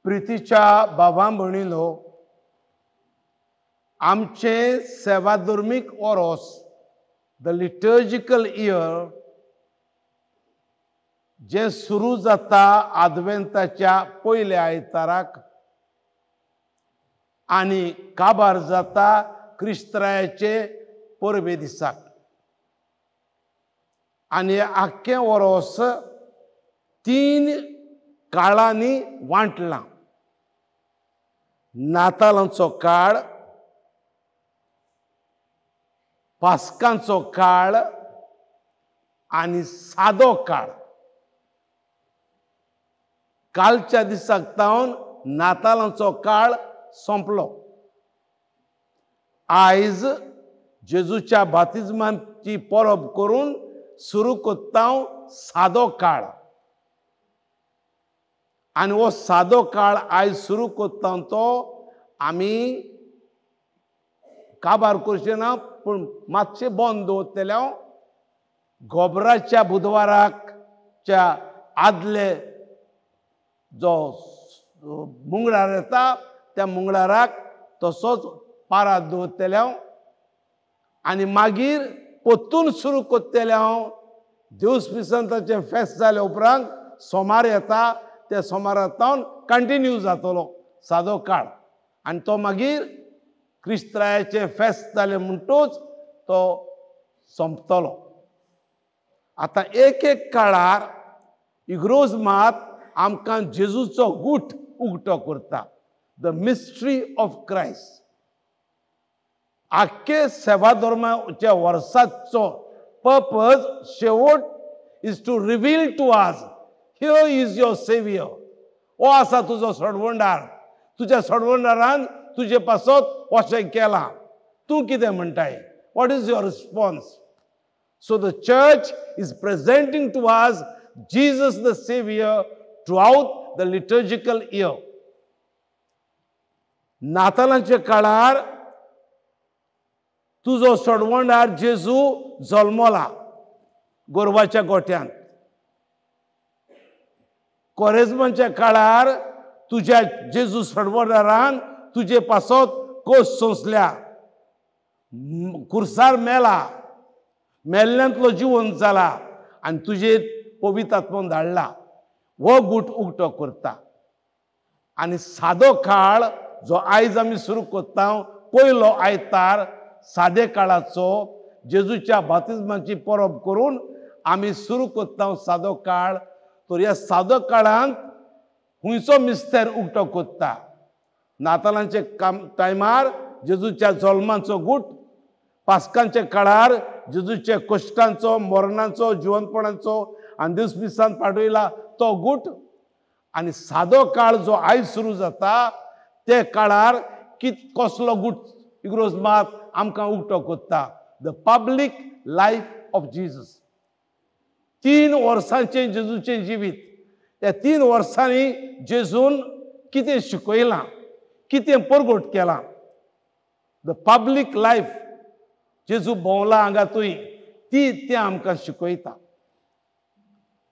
प्रितीच्या बाबा भयणीनो, आमचें सेवाधर्मीक ओरोस, the liturgical year, जें सुरू जाता आदवेंताच्या पयल्या आयताराक आनी काबार जाता क्रिस्त्रायाचे परबे दिसाक, आनी आख्खें ओरोस तीन काळांनी वांटलां. नातालांचो काळ, पास्कांचो काळ आनी सादो काळ. कालच्या दिसाक तावन नातालांचो काळ सोंपलो. आयज जेजूच्या बातिज्माची परब करून सुरू करता सादो काळ, आनी हो सादो काळ आयज सुरू करता तो आमी काबार करचे ना, पूण मातशें बंद दवरतले हांव. गोबराच्या बुधवाराकच्या आदले जो मंगळार येता त्या मंगळाराक तसोच पारात दवरतले हांव, आनी मागीर परतून सुरू करतले हांव. देवस पिसंताचें फेस्त जाले उपरांत सोमार येता, त्या सोमारांत कंटिन्यू जातलो सादो काळ, आनी तो मागीर क्रिस्त्रायाचें फेस्त जालें म्हणटूच तो सोंपतलो. आतां एक एक काळार इग्रोज मात आमकां जेजूचो गूट उगटो करता, the mystery of Christ. आख्खे सेवा धर्माच्या वर्साचो पर्पज शेवट is to reveal to us, here is your saviour. हो आसा तुजो सोडवणदार, तुज्या सोडवणदारान तुजे पासत अशें केलां, तूं कितें म्हणटाय, what is your response? So the church is presenting to us Jesus the saviour throughout the liturgical year. नातालांच्या काळार तुजो सोडवणदार जेजू जल्मला गोरवाच्या गोठ्यांत. कोरेज्माच्या काळार तुज्या जेजू सोडवणदारान तुजे पासत कोस सोंसल्या, कुर्सार मेला, मेल्ल्यांतलो जिवन जाला आनी तुजेर पवित्र आत्मोन धाडला. हो गूट उगटो करता. आनी सादो काळ जो आयज आमी सुरू करता, पयलो आयतार सादे काळाचो जेजूच्या बातिज्माची परब करून आमी सुरू करता सादो काळ. तर ह्या सादो काळांत खुंयचो मिस्तेर उगटो करता? नातालांचे काम टायमार जेजूच्या जल्माचो गूट, पास्कांच्या काळार जेजूच्या कश्टांचो, मरणाचो, जिवनपणाचो आनी दिसमिसान पाठयला तो गूट, आनी सादो काळ जो आयज सुरू जाता ते काळार कसलो गूट इग्रोज मात आमकां उगटो करता? The public life of Jesus. 3 वर्सांचें जेजूचें जिवीत, त्या 3 वर्सांनी जेजून कितें शिकयलां, कितें परगट केलां, the public life जेजू भोंवला हांगा थंय, ती तें आमकां शिकयता.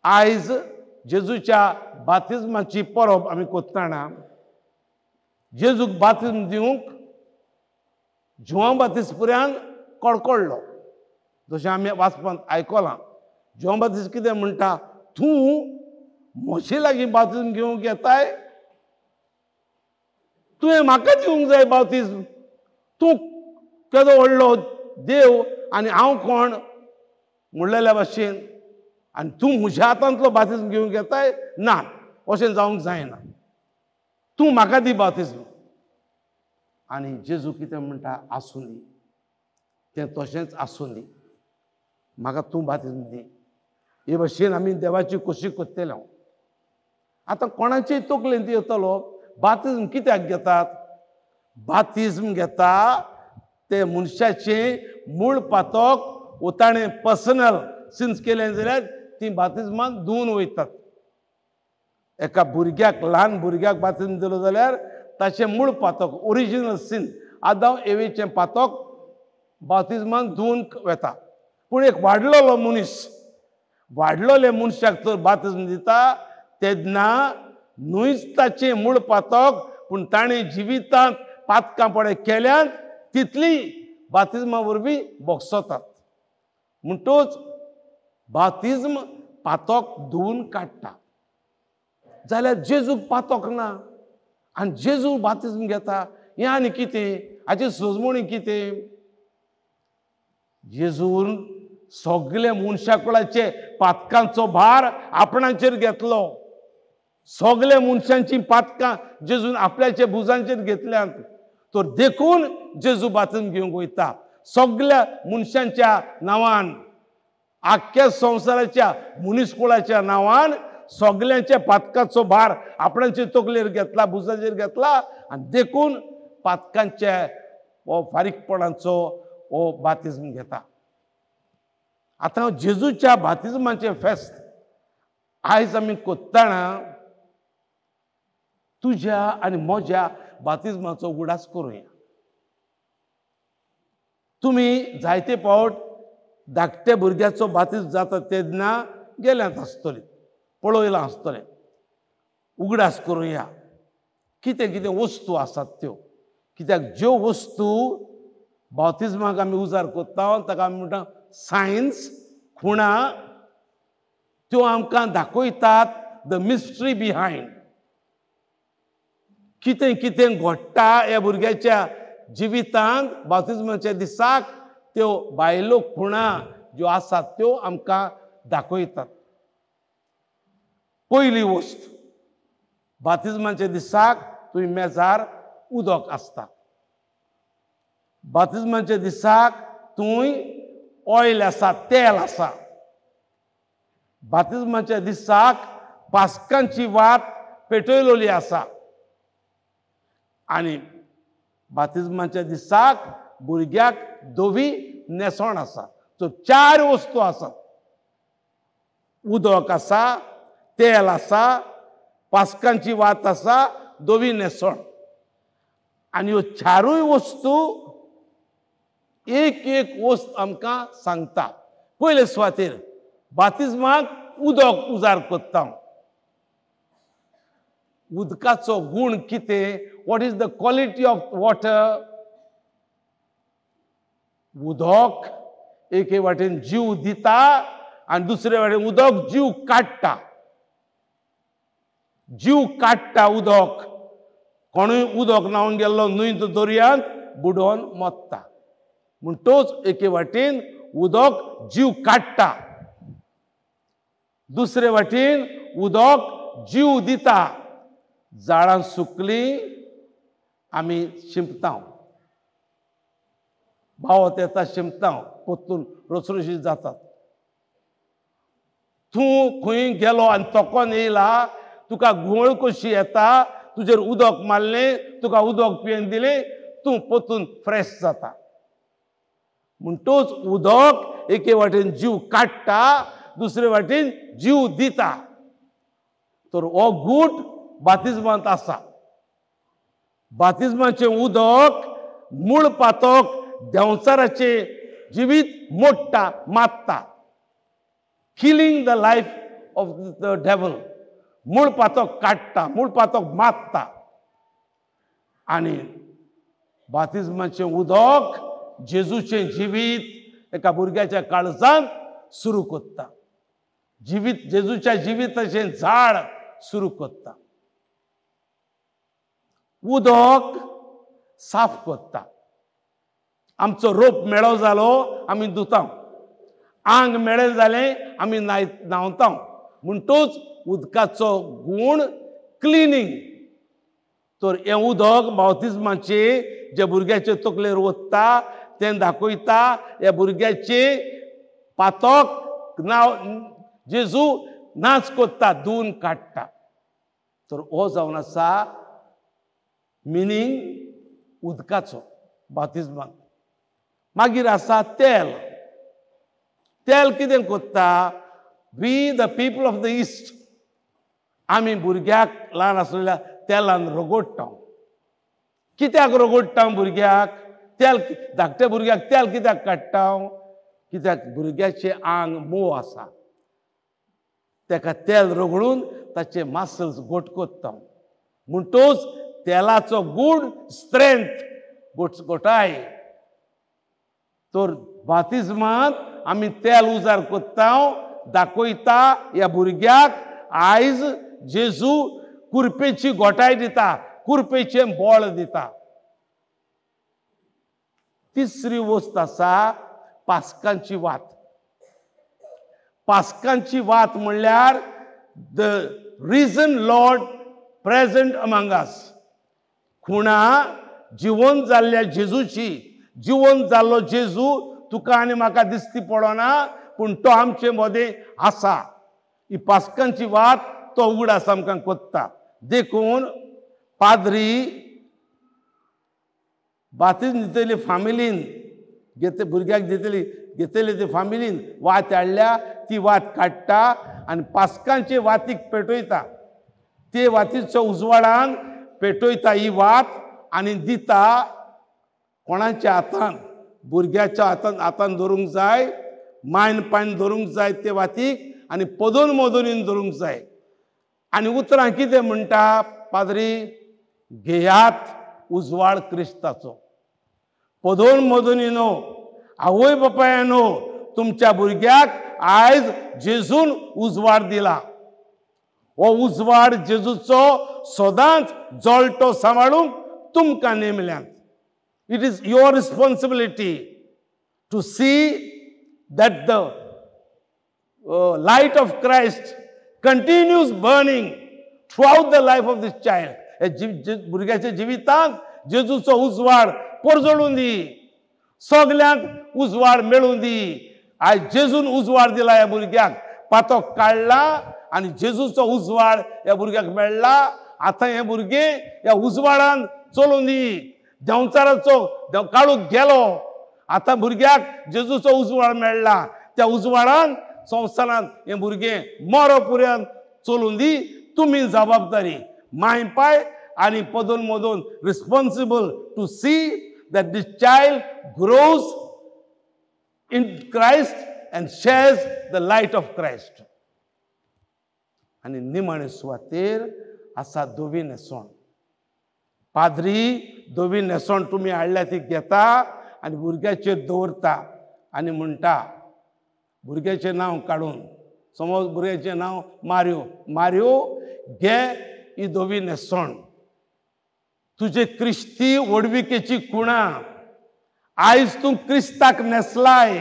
आयज जेजूच्या बातिज्माची परब आमी करतना जेजूक बातिज्म दिवंक जुआंव बातिस्पुऱ्यान कडकडलो, जशें आमी वाचपांत आयकलां. जुआंव बातिस्त कितें म्हणटा, तूं म्हजे लागीं बातिज्म घेवंक येताय, तुवें म्हाका दिवंक जाय बातिज्म, तूं केदो व्हडलो देव आनी हांव कोण म्हणलेल्या भाशेन, आनी तूं म्हज्या हातांतलो बातिज्म घेवंक येताय, ना, अशें जावंक जायना, तूं म्हाका दी बातिज्म. आनी जेजू कितें म्हणटा, आसूं दी, तें तशेंच आसूं दी, म्हाका तूं बातिज्म दी. हे भाशेन आमी देवाची खोशी करतले. आतां कोणाचेय तकलेंत येतलो, बातिज्म कित्याक घेतात? बातिज्म घेता ते मनशाचें मूळ पातक वो ताणें पर्सनल सिन्स केलें जाल्यार ती बातिज्मान धुवन वयतात. एका भुरग्याक, ल्हान भुरग्याक बातिज्म दिलो जाल्यार ताचें मूळ पातक, ओरिजिनल सिन, आदांव एवेचें पातक बातिज्मान धुवन वता. पूण एक वाडलेलो मनीस, वाडलेले मनशाक तर बातिज्म दिता तेन्ना न्हूच ताचें मूळ पातक, पूण ताणें जिवितांत पातकां पळय केल्यांत तितली बातिज्मा वरवीं बोगसतात. म्हणटोच बातिज्म पातक धुवून काडटा. जाल्यार जेजूक पातक ना आनी जेजू बातिज्म घेता, हें आनी कितें? हाची सोजमणी कितें? जेजून सगळे मनशाकुळाचे पातकांचो भार आपणाचेर घेतलो. सगळे मनशांची पातकां जेजून आपल्याच्या भुजांचेर घेतल्यांत. तर देखून जेजू बातिज्म घेवंक वयता. सगळ्या मनशांच्या नांवान, आख्ख्या संवसाराच्या मनीसकुळाच्या नांवान सगळ्यांच्या पातकाचो भार आपणाचे तकलेर घेतला, भुजांचेर घेतला आनी देखून पातकांच्या हो फारीकपणाचो हो बातिज्म घेता. आतां जेजूच्या बातिज्माचें फेस्त आयज आमी कोत्ताना तुज्या आनी म्हज्या बातिज्माचो उगडास करुया. तुमी जायते फावट धाकट्या भुरग्याचो बातिज्म जाता तेन्ना गेल्यात आसतले, पळयलां आसतलें. उगडास करुया कितें कितें वस्तू आसात त्यो. कित्याक ज्यो वस्तू बातिज्माक आमी उजार करता ताका आमी म्हणटा सायन्स, खुणा, त्यो आमकां दाखयतात the mystery behind. कितें कितें घडटा ह्या भुरग्याच्या जिवितांत बातिज्माच्या दिसाक, त्यो बायलो खुणा ज्यो आसात त्यो आमकां दाखयतात. पयली वस्त, बातिज्माच्या दिसाक तुवें मेजार उदक आसता. बातिज्माच्या दिसाक तुवें ऑयल आसा, तेल आसा. बातिज्माच्या दिसाक पास्कांची वात पेटयलेली आसा. आनी बातिज्माच्या दिसाक भुरग्याक धवी न्हेसण आसा. सो चार वस्तू आसात, उदक आसा, तेल आसा, पास्कांची वात आसा, धवी न्हेसण. आनी ह्यो चारूय वस्तू एक एक वस्त आमकां सांगता. पयले सुवातेर बातिज्माक उदक उजार करता. उदकाचो गूण कितें? What is the quality of water? उदक एके वाटेन जीव दिता आनी दुसरे वाटेन उदक जीव काडटा. जीव काडटा उदक. कोणूय उदक न्हांवन गेल्लो न्हंय दर्यांत बुडोवन मरता. म्हणटोच एके वाटेन उदक जीव काडटा, दुसरे वाटेन उदक जीव दिता. झाडां सुकली आमी शिंपता, भावत येता शिंपता, पोत्तून रसरशीत जातात. तूं खंय गेलो आनी तोकोन येयला, तुका घुंवळ कशी येता, तुजेर उदक मारलें, तुका उदक पियेवन दिलें, तूं पोत्तून फ्रेश जाता. म्हणटोच उदक एके वाटेन जीव काडटा, दुसरे वाटेन जीव दिता. तर हो गूट बातिज्मांत आसा. बातिज्माचें उदक मूळ पातक देंवचाराचें जिवीत मोडटा, मारता. Killing the life of the devil. मूळ पातक काडटा, मूळ पातक मारता. आनी बातिज्माचें उदक जेजूचें जिवीत एका भुरग्याच्या काळजांत सुरू करता. जिवीत जेजूच्या जिविताचें झाड सुरू करता. उदक साफ करता. आमचो रोप मेळो जालो आमी धुता, आंग मेळें जालें आमी न्हांवता. म्हणटोच उदकाचो गूण क्लिनींग. तर हें उदक बावतिज्माचें जे भुरग्याचे तकलेर वता तें दाखयता ह्या भुरग्याचे पातक नांव जेजू नाच करता, धुवन काडटा. तर हो जावन आसा मिनींग उदकाचो बातिज्माक. मागीर आसा तेल. तेल कितें करता? We the people of the east आमी भुरग्याक ल्हान आसलेल्या तेलान रगोडटा. कित्याक रगोडटा भुरग्याक तेल? धाकट्या भुरग्याक तेल कित्याक काडटा? कित्याक भुरग्याचें आंग मोव आसा, ताका तेल रगडून ताचे मासल्स गोट कोत्ता. म्हणटोच तेलाचो गूण स्ट्रेंथ गोटाय. तर बातिज्मांत आमी तेल उजार कोत्ता, दाखयता ह्या भुरग्याक आयज जेजू कुरपेची गोटाय दिता, कुरपेचें बळ दिता. तिसरी वस्त आसा पास्कांची वात. पास्कांची वात म्हणल्यार the risen Lord present among us. खुणा जिवन जाल्ल्या जेजूची, जिवन जाल्लो जेजू तुका आनी म्हाका दिसती पडना, पूण तो आमचे मदें आसा. ही पास्कांची वात तो उगडास आमकां कोत्ता. देखून पाद्री बातीज दितली फामिलीन घेत भुरग्याक दितली घेतली ते फामिलीन वात हाडल्या, ती वात काडटा आनी पास्कांचे वातीक पेटयता. ते वातीच्या उजवाडान पेटयता ही वात आनी दिता कोणाच्या हातान, भुरग्याच्या हातान, हातान धरूंक जाय, मायन पायन धरूंक जाय ते वातीक आनी पदोन मदोनीन धरूंक जाय. आनी उतरां कितें म्हणटा पाद्री, घेयात उजवाड क्रिस्ताचो. पदोन मदोनीनो, आवय बापायनो, तुमच्या भुरग्याक आयज जेजून उजवाड दिला. हो उजवाड जेजूचो सदांच जळटो सांबाळूंक तुमकां नेमल्यात. It is your responsibility to see that the light of Christ continues burning throughout the life of this child. भुरग्याच्या जिवितांत जेजूचो उजवाड परजळून दी, सगल्यांक उजवाड मेळून दी. आयज जेजून उजवाड दिला ह्या भुरग्याक, पातोक काडला आनी जेजूचो उजवाड ह्या भुरग्याक मेळ्ळा. आतां हें भुरगें ह्या उजवाडान चलून दी. देंवचाराचो काळूक गेलो, आतां भुरग्याक जेजूचो उजवाड मेळ्ळा. त्या उजवाडान संवसारांत हें भुरगें मरो पुऱ्यान चलून दी. तुमी जबाबदारी माय पाय आनी पदून मदून responsible to see that this child grows in Christ and shares the light of Christ. आनी निमाणे सुवातेर आसा धवी न्हेसण. पाद्री धवी न्हेसण तुमी हाडल्या ती घेता आनी भुरग्याचेर दवरता आनी म्हणटा, भुरग्याचें नांव काडून, समज भुरग्याचें नांव मार्यो, मार्यो घे ही धवी न्हेसण, तुजे क्रिस्ती व्हडविकेची खुणा. आयज तूं क्रिस्ताक न्हेसलाय,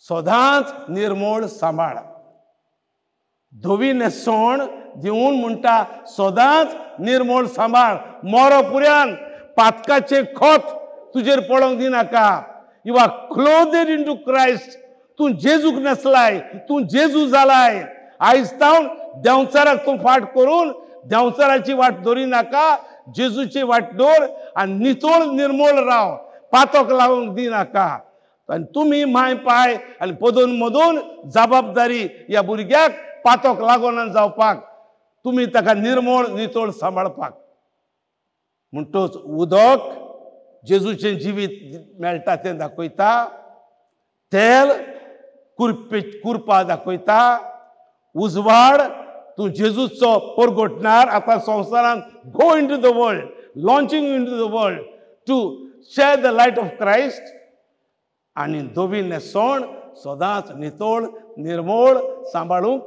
सदांच निर्मोळ सांबाळ. धवी न्हेसण दिवन म्हणटा सदांच निर्मोळ सांबाळ, मरो पुऱ्यान पातकाचें खत तुजेर पडोवंक दिनाका. You are clothed into Christ. तूं जेजूक न्हेसलाय, तूं जेजू जालाय. आयज तावन देंवचाराक तूं फाट करून देंवचाराची वाट धरी नाका, जेजूची वाट दवर आनी नितळ निर्मोळ राव, पातक लावंक दिनाका. आनी तुमी माय पाय आनी पदून मदून जबाबदारी ह्या भुरग्याक पातक लागोना जावपाक, तुमी ताका निर्मोळ नितळ सांबाळपाक. म्हणटोच उदक जेजूचें जिवीत मेळटा तें दाखयता, तेल कुरपे कुरपा दाखयता, उजवाड तूं जेजूचो परगटणार आतां संवसारांत. Go into the world, launching into the world to share the light of Christ. आनी धवी न्हेसण सदांच नितळ निर्मोळ सांबाळूंक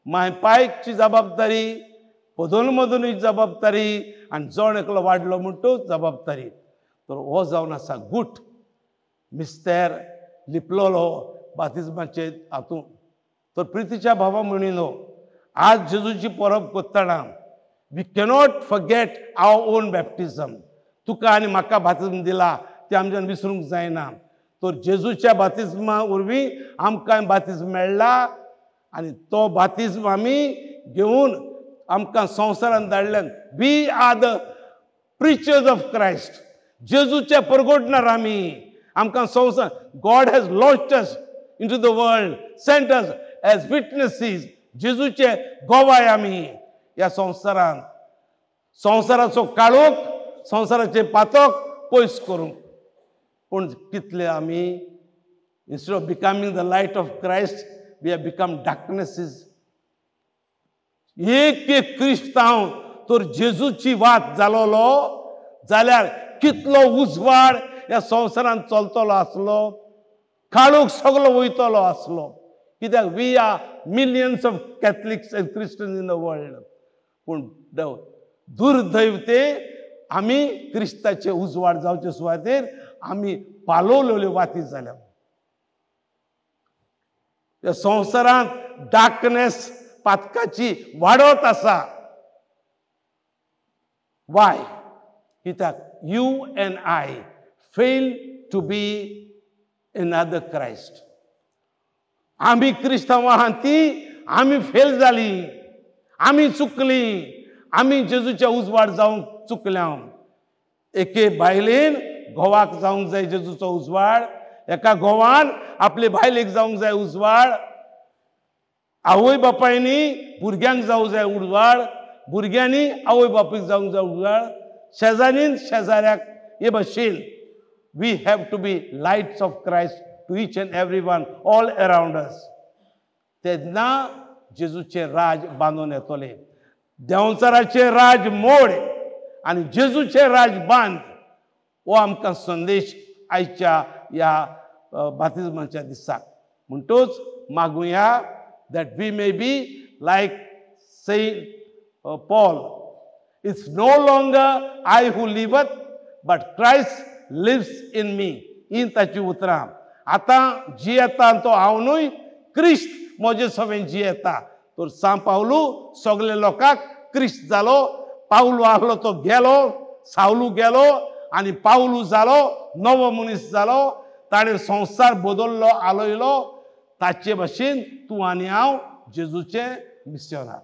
माय पायची जबाबदारी, पदोन मदोनीची जबाबदारी आनी जण एकलो वाडलो म्हणटूच जबाबदारी. तर हो जावन आसा गूट मिस्तेर लिपलोलो बातिज्माचे हातूंत. तर प्रितीच्या भावा म्हणिनो, आज जेजूची परब करतना we cannot forget our own baptism. तुका आनी म्हाका बातिज्म दिला तें आमच्यान विसरूंक जायना. तर जेजूच्या बातिज्मा वरवीं आमकां बातिज्म मेळ्ळा आनी तो बातिज्म आमी घेवन आमकां संवसारांत धाडल्यान. We are the preachers of Christ. जेजूचे परगटणार आमी. आमकां संवसार, God has launched us into the world, sent us as witnesses. जेजूचे गोवाय आमी ह्या संवसारांत. संवसाराचो काळोख, संवसाराचें पातक पयस करूंक. पूण कितले आमी instead of becoming the light of Christ we have become darknesses. एक एक क्रिस्तांव तर जेजूची वात जालोलो जाल्यार कितलो उजवाड ह्या संवसारांत चलतलो आसलो, काळोख सगलो वयतलो आसलो. कित्याक we are millions of Catholics and Christians in the world. पूण दुर्दैव ते आमी क्रिस्ताचे उजवाड जावचे सुवातेर आमी पालोवलेल्यो वाती जाल्या. ह्या संवसारांत डार्कनेस पातकाची वाडत आसा. वाय? कित्याक you and I fail to be another Christ. आमी क्रिस्तांव आहा ती आमी फेल जाली, आमी चुकली, आमी जेजूच्या उजवाड जावंक चुकल्या. एके बायलेन घोवाक जावंक जाय जेजूचो उजवाड, एका घोवान आपले बायलेक जावंक जाय उजवाड, आवय बापायनी भुरग्यांक जावंक जाय उजवाड, भुरग्यांनी आवय बापायक जावंक जाय उजवाड, शेजारीन शेजाऱ्याक. हे भशेन we have to be lights of Christ to each and every one all around us. तेन्ना जेजूचें राज बांदून येतलें. देंवचाराचें राज मोड आनी जेजूचें राज बांद, हो आमकां संदेश आयच्या ह्या बातिज्माच्या दिसाक. म्हणटूच मागुया that we may be like Saint Paul. It's no longer I who liveth but Christ lives in me. ही ताची उतरां. आतां जियेता तो हांव न्हय, क्रिस्त म्हजे सवें जियेता. तर सांव पावलू सगळे लोकांक क्रिस्त जालो. पावलू आहलो तो गेलो, सावलू गेलो आनी पावलू जालो, नवो मनीस जालो. ताणें संवसार बदल्लो, आलयलो. ताचे भशेन तूं आनी हांव जेजूचे मिस्योनार.